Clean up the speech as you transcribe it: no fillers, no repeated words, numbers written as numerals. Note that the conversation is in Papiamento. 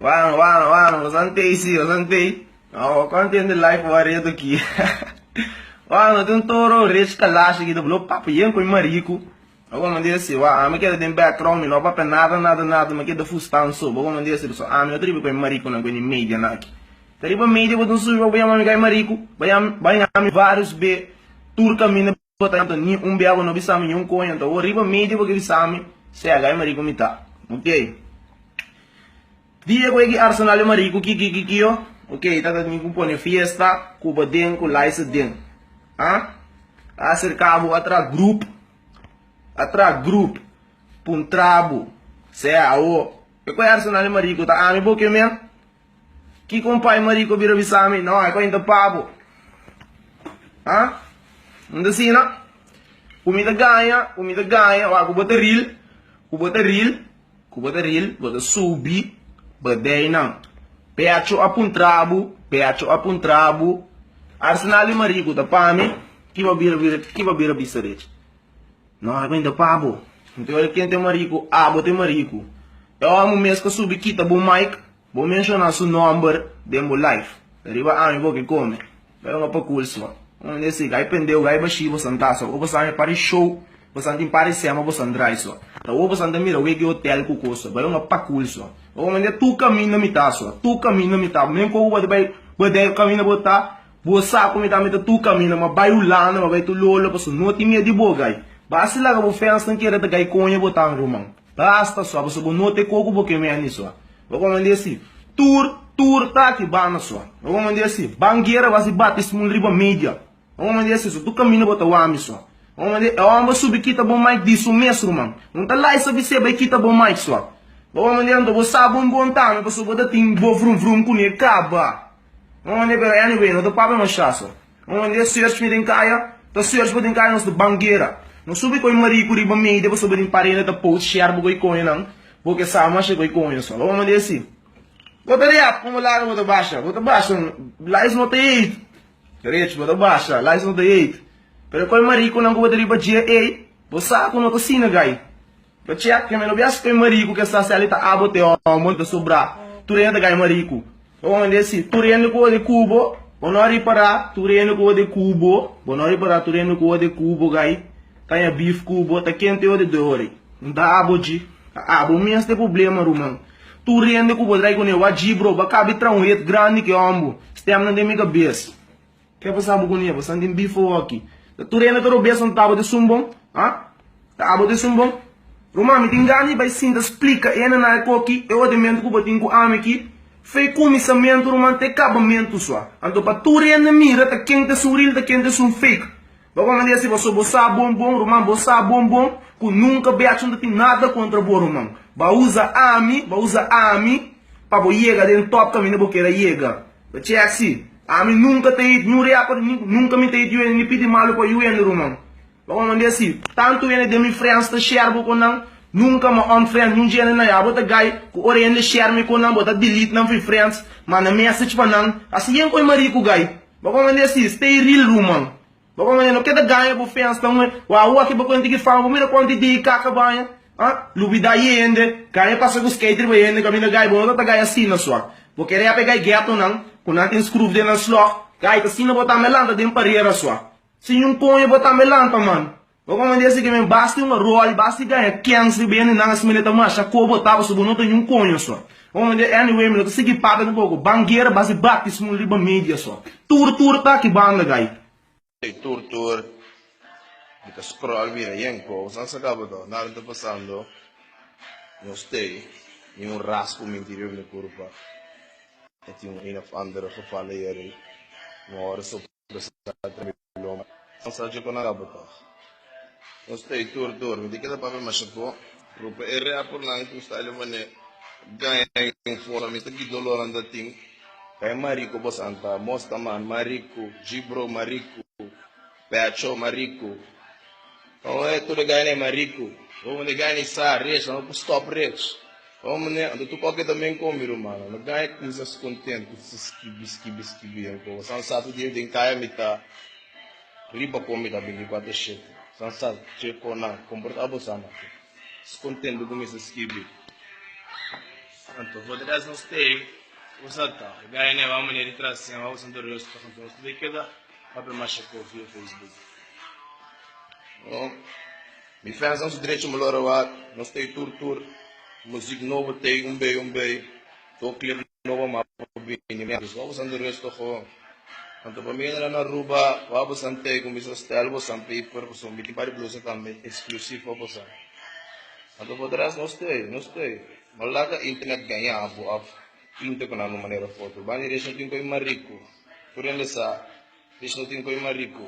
Wano, wano, wano, bosan tei si, bosan tei. No, kon tende live wa reto ki. Wano, tin toro rich kalashi ki ta blo papia yen koi mariku. Bo komo di si, wa, ami keda den background, mi no papia nada, nada, nada, mi keda fustan so. Bo komo di si, so ami no ta riba koi mariku nan koi ni media nan aki. Ta riba media bo ta subi pa bo yama mi kai mariku. Bo yama, bo yama mi varios be, tur kaminda bo ta yama ni un bia bo no bisa mi ni un koño. Anto bo riba media bo ke bisa mi, sea gai mariku mi ta. Ok. Dia ku e ki Arsenal e mariku ki ki ki kio ok ta ta tin ku pone fiesta ku bo den ku Liza den ha a aserka bo a traha grup a traha grup puntra bo sea awo e ku e Arsenal e mariku ta ami bo ke men ki kompa e mariku a bira bisa mi no e ku ainda pa bo ha no ta asina ku mi ta gaña ku mi ta gaña wak ku bo ta ril ku bo ta ril. Ku bo ta ril, bo ta subi bedeinan. Pecho a puntra bo, pecho a puntra bo. Arsenal di Mariku ta pa mi, ki bo bira bira, ki bo bira bisa rech? No, e ta pa bo. Nto ora ken ta Mariku, abo ta Mariku. E omo mes ka subi kita bo mic. Bo menshoná su nòmber den bo life. Riba ami bo ke kome. Pero no pa kul so. Un di si gai pendeu gai bashí bo san ta so. Bo san e pari show bo san tin pari sema bo san drai so. Ta wo bo san ta mira weki hotel ku kos so. Pero no pa kul so. Bo mende tur kaminda mi ta so. Tur kaminda mi ta. Men koku bo ta bai bo dei kaminda bo ta bo sa ku mi ta mi ta tur kaminda. Ma bai Hulanda ma bai tur lolo paso no tin miedu di bo gai. Basta laga bo fans nan kere ta gai koña bo ta ruman. Basta so, pasobra bo no ta e koku bo ke meni so. Bo komo di asi, tur, tur ta aki banda so. Bo komo di asi, ban gera bo hasi bati smul riba media. Bo komo di asi, so tur kaminda bo ta wami so. Bo komo di, e homber subi kita bo mic di su mes ruman. No ta laisa bis'é bai kita bo mic so. Bo komo di, anto bo sa bon bon tambe pasobra bo ta tin bo vrum vrum kuné kaba. Bo komo di, pero anyway, no ta papia masha so. Un hende search mi den kaya, ta search bo den kaya nos ta ban gera. No subi koe mariku riba media pasobra den parende ta post share bo koe koñonan, bo ke sa masha koe koño so. Lo manda asi. Bo ta rap como laga bo ta basha, bo ta basha lies no ta hate. Rich bo ta basha, lies no ta hate. Pero koe marikunan ku bo ta riba dje ey, bo sa ku no ta asina guy. Bo check ke meno bias koe mariku ke sa sali ta abo te homo ta sobra tur hende ta gay mariku. Bo manda si tur hende ku ode kubo bo no ripara tur hende ku ode kubo bo no ripara tur hende ku ode kubo gay ta ña beef kubo ta kente ode dori nta abo dji ta abo mes te problema ruman tur hende ku bo trai kune wa dji bro bo kabi tra un hit grandi ke hombo stem nan den mi kabes. Ke pasa bo ku nieva? San tin bifo oki. Ta tur hende ta robes on ta abo te sun bon? Ha? Ta abo te sun bon? Ruman, mi tin gana di bai sinta splika e hende na e koki e odiamentu ku bo tin ku ami ki fei kuminsamentu ruman te kabamentu sua. Anto pa tur hende mira ta ken ta esun real ta ken ta esun fake. Bo koma di asi paso bo sa bon bon ruman bo sa bon bon ku nunka Bertson ta tin nada kontra bo ruman. Bo a usa ami, bo a usa ami pa bo yega den top kaminda bo kere yega. Bo check si. Ami nunka ta hate niun rapper, nunka mi ta hate yu hende, ni pidi malu pa yu hende ruman. Bo koma di asi, tantu hende den mi friends ta share bo ku nan, nunka mi unfriend niun dje hende nan. Ya bo ta guy ku ora hende share mi ku nan, bo ta delete nan fi friends, manda message pa nan. Asi yen koy mariku guy. Bo koma di asi, stay real ruman. Bo koma di no keda gaña bo fans nan we. Wou aki bo konti ki fama, bo mira konti di kaka baña. Ah, lubida yende, gaña pasa ku skate riba yende kaminda gai, bo no ta gai asina sua. Bo kere ape gai ghettonan, ku nan tin skruf den nan slòg, gai ta asina bo tambe lanta den parera sua. Sin un koño bo tambe lanta man. Bo koma di asi ke men basta un ròl, basta gaña kèns riba yende nan asina le ta masha ko bo ta pasobra bo no ta niun koño sua. Bo koma di anyway mi no ta sigui papia tampoco, ban guera basta bati smun riba media sua. Tur tur ta ki banda gai. Ey tur tur mi ta scroll mira yen cos nan sa caba to nada ta pasando no stay ni un raspo minti riba mi curpa e tin un een of andere gevallen hier mi hoor so presa tra mi lomba nan sa dje con a caba toch no stay tur tur mi ta keda papia masha po rupa e rappernan cu style mane gaña un forma mi sa ki dolor nan ta tin. Kai marico bo santa mosta man marico gibro marico pecho marico oh e tur e gane marico oh e gane sa rich no por stop rich oh mane anto tur koke ta men komi rumano no gane kumsa contento si skibi skibi skibi anko san sa tur dia den kaya mi ta riba komi ta 24 shete san sa che kona komporta bo sa man contento kumisa skibi. Anto for de rest nos tei ku sa ta. E gaya neba manera di traha sin awa Santa Rustig anto nos ta keda papia masha ko via Facebook. No, mi fans nan su drecho mi lora wak, nos tei tur tur, muziek nobo tei un bei un bei, to clip nobo ma por bini mi dus wak Santa Rustig ho. Anto pa mi na Aruba wak bosan tei ku mi sa stel bosan paper pasobra mi tin par di blusa tambe exclusief pa bosan. Anto for de rest nos tei, nos tei. No laga internet gaña bo of pinta ku nan un manera foto. Banda di Rich no tin koe mariku. Tur hende sa, Rich no tin koe mariku.